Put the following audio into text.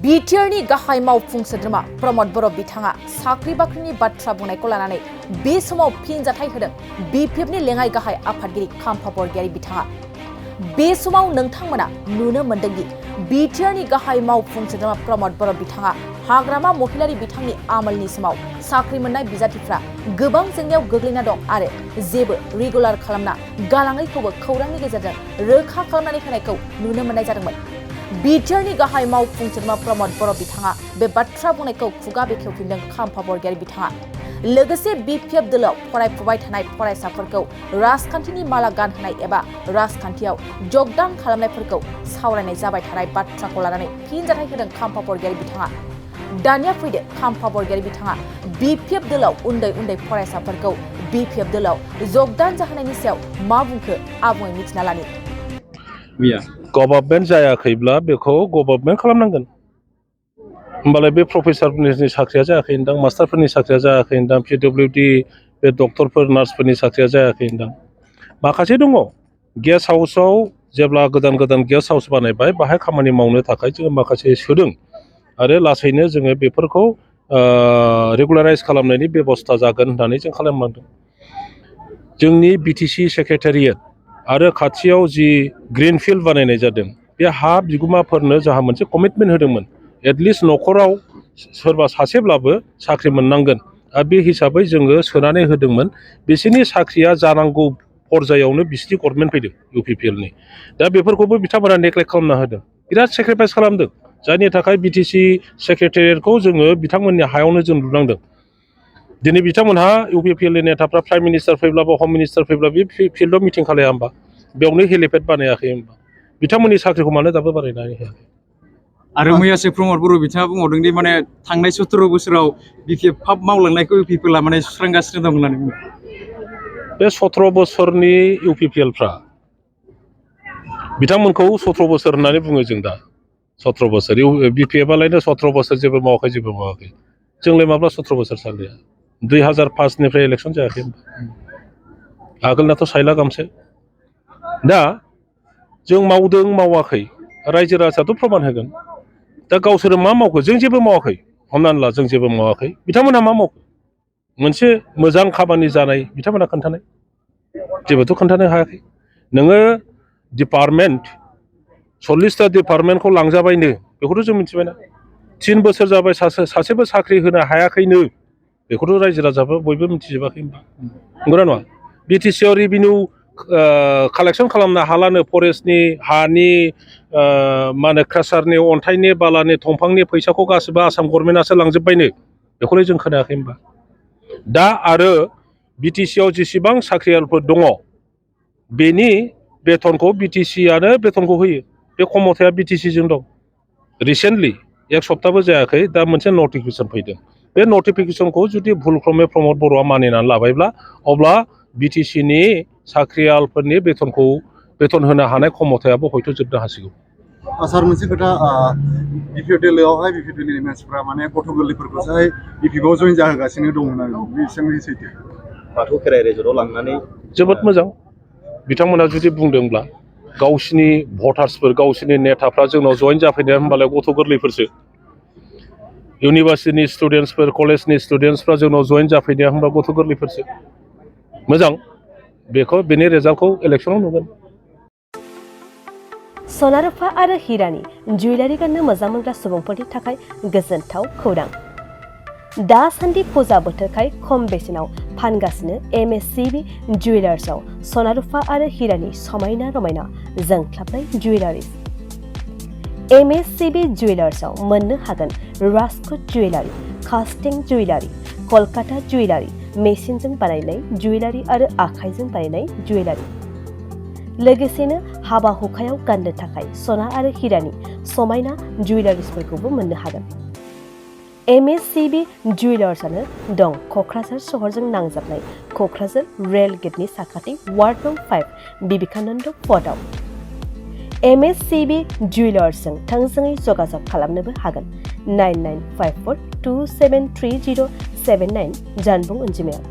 बिटिआरनि गाहाय मावफुं सोद्रोमा प्रमद बर' बिथाङा साख्रि बाख्रिनि बाथ्रा बुंनायखौ लानानै बे समाव फिनजाथाय होदों बिपिएफनि लेङाइ गाहाय आफादगिरि खाम्फा बरगयारि बिथाङा। बे समाव नोंथांमोना नुनो मोन्दोंदि बिटिआरनि गाहाय मावफुं सोद्रोमा प्रमद बर' बिथाङा हाग्रामा महिलारि बिथांनि आमोलनि समाव साख्रि मोननाय बिजाथिफ्रा गोबां जेंनायाव गोग्लैना दं आरो जेबो रेगुलार खालामना गालाङैखौबो खौरांनि गेजेरजों रोखा खालामनानै होनायखौ नुनो मोननाय जादोंमोन। बिटिआरनि गाहाय मावफुं सोद्रोमा प्रमद बर' बिथाङा बे बाथ्रा बुंनायखौ खुगा बेखेवफिनदों खाम्फा बरगयारि बिथाङा। लोगोसे बिपिएफ दोलोआव फरायफुबाय थानाय फरायसाफोरखौ राजखान्थिनि माला गानहोनाय एबा राजखान्थियाव जगदान खालामनायफोरखौ सावरायनाय जाबाय थानाय बाथ्राखौ लानानै फिनजाथाय होदों खाम्फा बरगयारि बिथाङा। दानिया फैदो खाम्फा बरगयारि बिथाङा बिपिएफ दोलोआव उन्दै उन्दै फरायसाफोरखौ बिपिएफ दोलोआव जगदान जाहोनायनि सायाव मा बुंखो आबुङै मिथिना लानि। गभर्नमेन्ट जायाखैब्ला बेखौ गभर्नमेन्ट खालामनांगोन। होमबालाय बे प्रफेसारफोरनि साख्रिया जायाखै होनदां, मास्टारफोरनि साख्रिया जायाखै होनदां, पिडब्लिउडि बे डक्टरफोर नार्सफोरनि साख्रिया जायाखै होनदां। माखासे दङ गेस्ट हाउसआव जेब्ला गोदान गोदान गेस्ट हाउस बानायबाय बाहाय खामानि मावनो थाखाय जोङो माखासे सोदों आरो लासैनो जोङो बेफोरखौ रेगुलाराइज खालामनायनि बेबस्था जागोन होननानै जों खालामलांदों। जोंनि बिटिसि सेक्रेटारियेट आरो खाथियाव जि ग्रिन फिल्ड बानायनाय जादों बे हा बिगुमाफोरनो जोंहा मोनसे कमिटमेन्ट होदोंमोन एटलिस्ट न'खराव सोरबा सासेब्लाबो साख्रि मोननांगोन आरो बे हिसाबै जोङो सोनानै होदोंमोन। बिसोरनि साख्रिया जानांगौ पर्यायावनो बिसिनि गभर्नमेन्ट फैदों इउपिपिएलनि। दा बेफोरखौबो बिथांमोना नेग्लेक्ट खालामना होदों, बिराद सेक्रिफाइस खालामदों, जायनि थाखाय बिटिसि सेक्रेटारियेटखौ जोङो बिथांमोननि हायावनो जों लुनांदों। दिनै बिथांमोनहा इउपिपिएलनि नेताफ्रा प्राइम मिनिस्टार फैब्लाबो हम मिनिस्टार फैब्ला बे फिल्डआव मिटिं खालाया होमबा, बेयावनो हेलिपेड बानायाखै होमबा, बिथांमोननि साख्रिखौ मानो दाबो बानायनानै होयाखै? आरो मैयासो प्रमद बर' बिथाङा बुंहरदों दि माने थांनाय 17 बोसोराव बिपिएफ फाब मावलांनायखौ इउपिपिएलआ माने सुस्रांगासिनो दं होननानै बुङो। बे 17 बोसोरनि इउपिपिएलफ्रा बिथांमोनखौ 17 बोसोर होननानै बुङो जों दा 17 बोसोर बिपिएफआलायनो 17 बोसोर जेबो मावाखै। जोंलाय माब्ला 17 बोसोर सानलिया 2005निफ्राय इलेक्सन जायाखै होनबा, आगोलनाथ' सायला गामसे। दा जों मावदों मावाखै रायजो राजायाथ' प्रमान होगोन। दा गावसोरो मा मावखो? जों जेबो मावाखै। हमनानै ला जों जेबो मावाखै, बिथांमोनहा मा मावखो? मोनसे मोजां खामानि जानाय बिथांमोनहा खोन्थानाय, जेबोथ' खोन्थानो हायाखै। नोङो डिपार्टमेन्ट 40टा डिपार्टमेन्टखौ लांजाबायनो बेखौथ' जों मिथिबायना। 3 बोसोर जाबाय सासेबो साख्रि होनो हायाखैनो, बेखौथ' रायजो राजाबो बयबो मिथिजोबाखै होनबा, नंगौना नङा? बिटिसिआव रेभिनिउ कालेक्सन खालामनो हालानो, फरेस्टनि हानि मा होनो क्रासारनि अन्थाइनि बालानि दंफांनि फैसाखौ गासिबो आसाम गभर्नमेन्टआसो लांजोब्बायनो, बेखौलाय जों खोनायाखै होनबा। दा आरो बिटिसिआव जेसेबां साख्रियालफोर दङ बेनि बेथनखौ बिटिसिआनो बेथनखौ होयो। बे खमथाया बिटिसिजों दं। रिसेन्टलि 1 सप्ताहबो जायाखै दा मोनसे नटिफिकेसन फैदों। बे नटिफिकेसनखौ जुदि भुलक्रमे प्रमद बर'आ मानिनानै लाबायब्ला अब्ला बिटिसिनि साख्रियालफोरनि बेथन होनो हानाय खमथायाबो हयथ' जोबनो हासिगौ। सार मोनसे खोथा, बिपिएफ दोलोआवहाय बिपिएफ दोलोनि मानसिफ्रा माने गथ' गोरलैफोरखौहाय बिपिएफआव जइन जाहोगासिनो दं होननानै बेसेबां सैथो? बाथौ खेराइ रेजर्टआव लांनानै जोबोद मोजां बिथांमोना जुदि बुंदोंब्ला गावसिनि भटार्सफोर गावसिनि नेताफ्रा जोंनाव जइन जाफैनाया होमबालाय गथ' गोरलैफोरसो। इउनिभार्सिटिनि स्टुडेन्टसफोर कलेजनि स्टुडेन्टसफ्रा जोंनाव जइन जाफैनाया होमबा गथ' गोरलैफोरसो। मोजां, बेनि रिजाल्टखौ इलेक्सनाव नुगोन। सना रुफा आरो हिरानि जुवेलारि गाननो मोजां मोनग्रा सुबुंफोरनि थाखाय गोजोनथाव खौरां। दासान्दि फुजा बोथोरखाय खम बेसेनाव फानगासिनो एमएससिबि जुवेलार्सआव सना रुफा आरो हिरानि समायना रमायना जोंख्लाबनाय जुवेलारिज। एमएससिबि जुवेलार्सआव मोननो हागोन राजकोट जुवेलारि, कास्टिं जुवेलारि, कलकाता जुवेलारि, मेसिनजों बानायनाय जुवेलारि आरो आखाइजों बानायनाय जुवेलारि। लोगोसेनो हाबा हुखायाव गाननो थाखाय सना आरो हिरानि समायना जुवेलारिसफोरखौबो मोननो हागोन। एमएससिबि जुवेलार्सआनो दं क'क्राझार सहरजों नांजाबनाय क'क्राझार रेल गेटनि साखाथि वार्ड नं 5 बिबेकानन्द पथआव। एमएससिबि जुवेलार्सजों थोंजोङै जगाजग खालामनोबो हागोन 9954273079 जानबुं अनजिमायाव।